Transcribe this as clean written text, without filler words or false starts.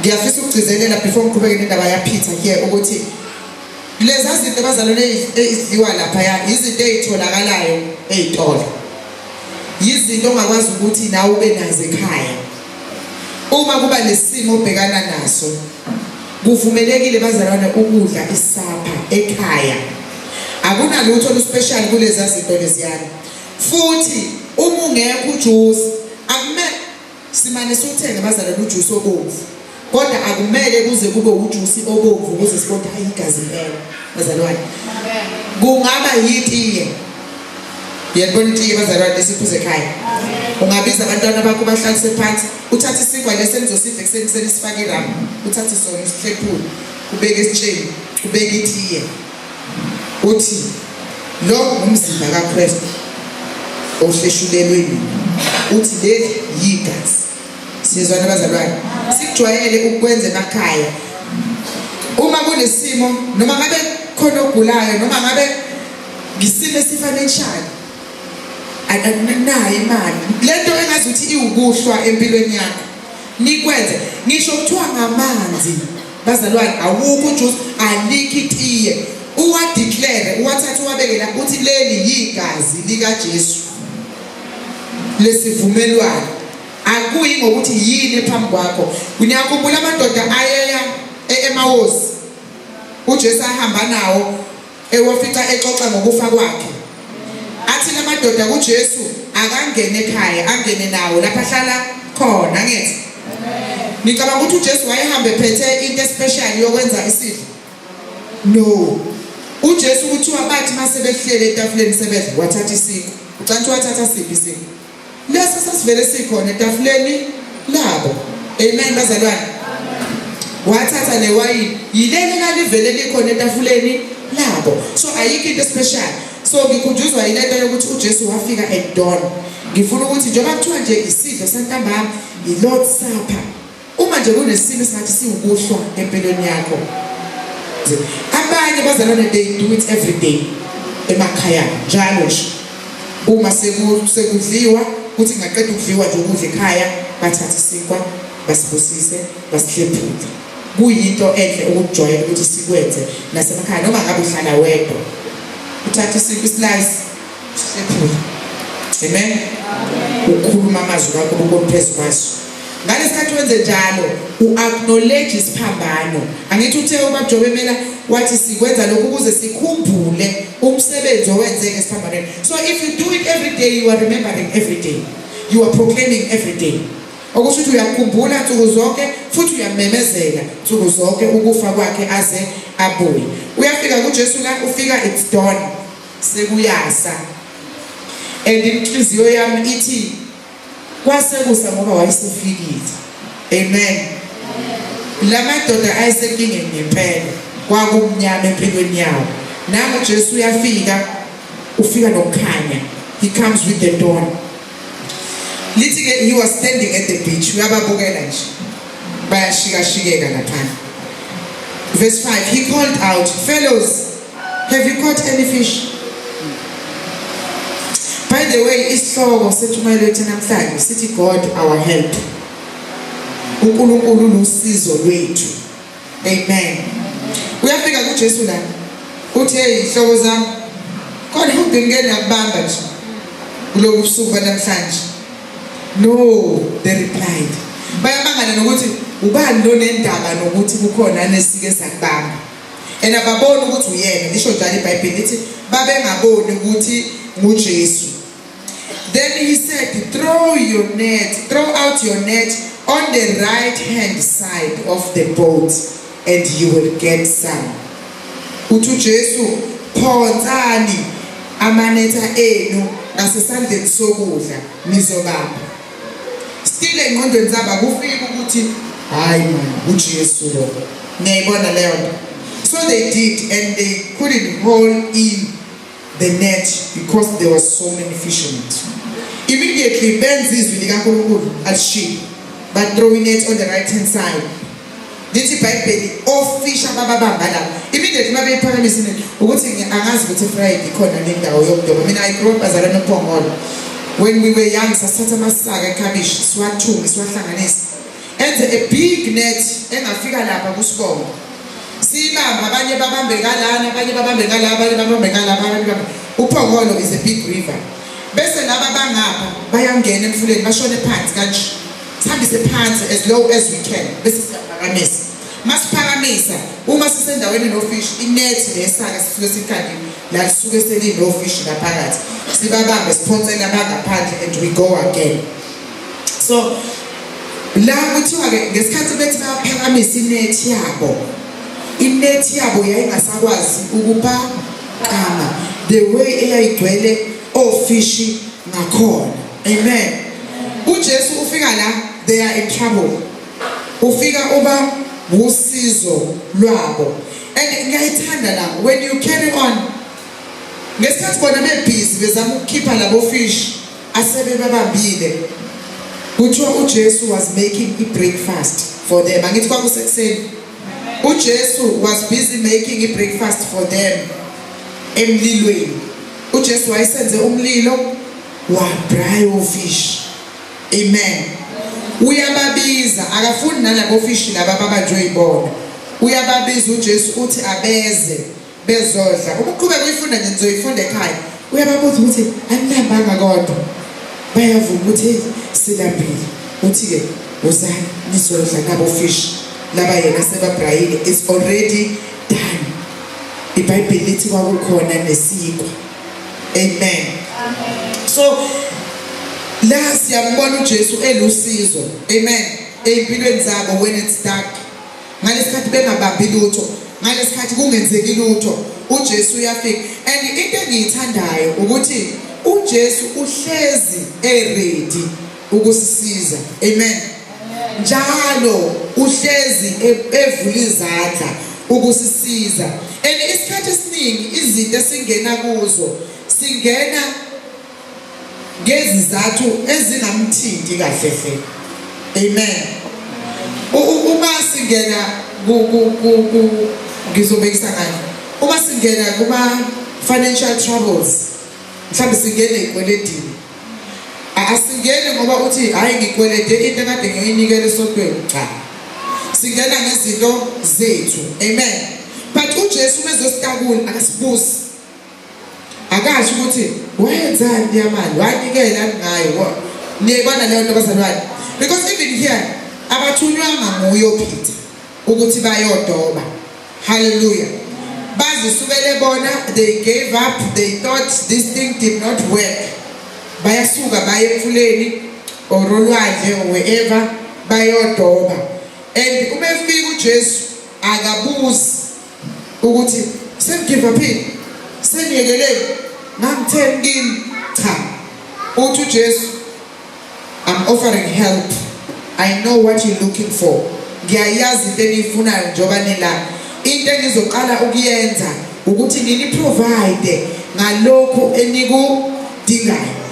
Ngiyafisa ukugcizelela before ngiqhubeke nendaba yaPeter here ukuthi lezi zinto bazalwane ezidliwa lapha izinto ezitholakalayo ezitolo. Yizinto ongakwazi ukuthi nawe ube nazo ekhaya. Uma kuba nesimo obhekana naso, kuvumelekile bazalwane ukudla isapha ekhaya. Akunalutho oluspecial kulezi zinto leziyana. Futhi uma ungekho ujuice, akumele simane siwuthenge bazalwane ujuice obomvu. Kodwa akumele kuze kube ujuice obomvu ukuze sibone hayi igazi impela bazalwane. Kungaba yitiye. Yabona itiye bazalwane lesiphuze ekhaya. Ungabiza abantwana bakho bahlalise phansi, uthathe isinkwa lesi enizosidla ekuseni senisifake iramu, uthathe sona usihlephule, ubeke esitsheni, ubeke itiye. Uthi lo ngumzimba kaKristu ohleshulelwe nina. Uthi leli yigazi. Sizwana bazalwane. Sikujwayele ukwenza emakhaya. Uma kunesimo noma ngabe khona ogulayo noma ngabe ngisimo esifanancial akanayo imali lento engazi ukuthi iwukuhlwa empilweni yakho nikwenze ngisho kuthiwa ngamanzi bazalwane awukho ujuice alikho itiye uwadeclare uwathatha uwabeke la uthi leli yigazi likaJesu lesivumelwano. Akuyi ngokuthi yini phambi kwakho. Niyakhumbula amadoda ayeya e-Emawusi uJesu ahamba nawo ewafica exoxa ngokufa kwakhe. Athi lamadoda kuJesu akangene ekhaya, angene nawo lapha ahlala khona, angithi? Ngicabanga ukuthi uJesu wayehambe ephethe into especial yokwenza isidlo. No. uJesu kuthiwa bathi mase behlele etafuleni sebedla wathatha isinkwa. Ucanti wathatha siphi isinkwa? Leso sasivele sikhona etafuleni labo. Amen bazalwane. Wathatha newayini, yileli lalivele likhona etafuleni labo. So ayikho into special. So ngikhunjuzwa yilento yokuthi uJesu wafika at dawn. Ngifuna ukuthi njengoba kuthiwa nje isidlo santambama i-Lord's Supper. Uma nje kunesimo esingathi siwukuhlwa empilweni yakho. Abanye bazalwane they do it every day emakhaya njalo nje. Uma sekudliwa kuthi ngaqeda ukudliwa nje ukudla ekhaya bathathe isinkwa basibusise basihlephule. Kuyinto enhle ukujwayela ukuthi sikwenze nasemakhaya noma ngabe uhlala wedwa. Uthathe isinkwa slice usihlephule. Amen. Ukhuluma amazwi kaNkulunkulu phezu kwaso. Ngalesikhathi wenze njalo uacknowledge isiphambano. Angithi uthe uBajobe mela wathi sikwenza lokhu ukuze sikhumbule umsebenzi owenzeke esiphambanweni. So if you do it every day you are remembering every day. You are proclaiming every day. Okusho ukuthi uyakhumbula nsuku zonke futhi uyamemezela nsuku zonke ukufa kwakhe aze abuye. Uyafika kuJesu la ufika it's dawn. Sekuyasa. And inhliziyo yami ithi kwasekusa ngoba wayesefikile. Amen. Lamadoda ayesenkingeni ngempela, kwakumnyama empilweni yawo. Nangu Jesu uyafika, ufika nokukhanya. He comes with the dawn. Lithi ke he was standing at the beach, uyababukela nje. Bayashikashikeka lapha. Verse 5, he called out, "Fellows, have you caught any fish?" By the way, isihloko sethumayelo yethu namhlanje sithi God our help. uNkulunkulu lusizo lwethu. Amen. Uyafika kuJesu la. Uthi hey inhloko zami khona udingeke nakubamba nje kulobu busuku banamhlanje. No, they replied. Bayamangala nokuthi ubani lo nendaba nokuthi kukhona nesike sakubamba. And ababoni ukuthi uyena, lisho njalo iBhayibheli lithi babengaboni ukuthi nguJesu. Then he said, throw your net, throw out your net on the right hand side of the boat and you will get some. Uthi uJesu phonsani amanetha enu ngasesandleni sokudla nizobamba. Still engqondweni zabo akufiki ukuthi hayi man uJesu lo. Niyayibona leyo nto. So they did and they couldn't hold in the net because there was so many fish in it. Immediately benza izwi likaNkulunkulu alishiye. But throw net on the right hand side. Lithi iBhayibheli ofish abababamba la. Immediately mabeyiphakamisa inet ukuthi angazi ukuthi Friday ikhona nendawo yokudoba. Mina I grew up bazalwane oPhongolo. When we were young sasithatha amasaka ekhabishi siwathunge siwahlanganise. And Benze a big net engafika lapha kusibongo. Sibamba abanye babambe kalana, abanye babambe kala, abanye babambe kala, abanye babambe. UPhongolo is a big river. Bese laba bangapha bayangena emfuleni bashone phansi kanje. Sihambise phansi as low as we can. Bese siyaphakamisa. Masiphakamisa uma sisendaweni no fish, inet lesaka sisuke sikhandile la lisuke selino fish ngaphakathi. Sibabambe siphonsela abangaphandle and we go again. So la kuthiwa ke ngesikhathi bethi bayaphakamisa inet yabo, inet yabo yayingasakwazi ukuphakama the way eyayigcwele ofishi ngakhona. Amen. uJesu ufika la, they are in trouble. Ufika uba usizo lwabo. And ngiyayithanda la when you carry on, ngesikhathi bona bebhizi bezama ukukhipha labo fish asebebabambile, kuthiwa uJesu was making a breakfast for them. Angithi kwakusekuseni. uJesu was busy making a breakfast for them emlilweni. uJesu wayesenze umlilo wabraya ufish. Amen. Uyababiza, akafuni nalabo fish laba ababanjwe yibona. Uyababiza uJesu uthi abeze bezodla. Uma uqhubeka uyifunda nje nizoyifunda ekhaya. Uyababuza ukuthi anilambanga kodwa. Bayavuma ukuthi silambile. Uthi ke wozani nizodla nabo fish laba yena sebabrayile. It's already done. iBhayibheli lithi kwakukhona nesinkwa. Amen. So la siyambona uJesu elusizo. Amen. Empilweni zabo when it's dark, ngalesikhathi bengabambi lutho, ngalesikhathi kungenzeki lutho, uJesu uyafika. And into engiyithandayo ukuthi uJesu uhlezi eready ukusisiza. Amen. Njalo uhlezi evula izandla ukusisiza. And isikhathi esiningi izinto esingena kuzo singena ngezizathu ezingamthinti kahle hle. Amen. Uma singena ku ngizobekisa ngani, uma singena kuma financial troubles, mhlawumbe singene ekweledini, asingeni ngoba uthi hayi ngikwelede into ekade ngiyinikele esontweni. Cha, singena ngezinto zethu. Amen. But uJesu mezositakula akasibusi, akasho ukuthi wenzani yamali, wanikela ngayo. Niyayibona leyo nto bazalwane? Because even here abathunywanga nguye uPeter ukuthi bayodoba. Hallelujah. Bazisukele bona, they gave up, they thought this thing did not work. Bayasuka baye emfuleni or olwandle or wherever bayodoba. And uma efika uJesu akabuzi ukuthi sengigive up, seniyekeleni, ngangitheni kini. Cha, uthi uJesu, I'm offering help. I know what you're looking for. Ngiyayazi into eniyifunayo njengoba nila. Into engizoqala ukuyenza ukuthi ngini provide ngalokho enikudingayo.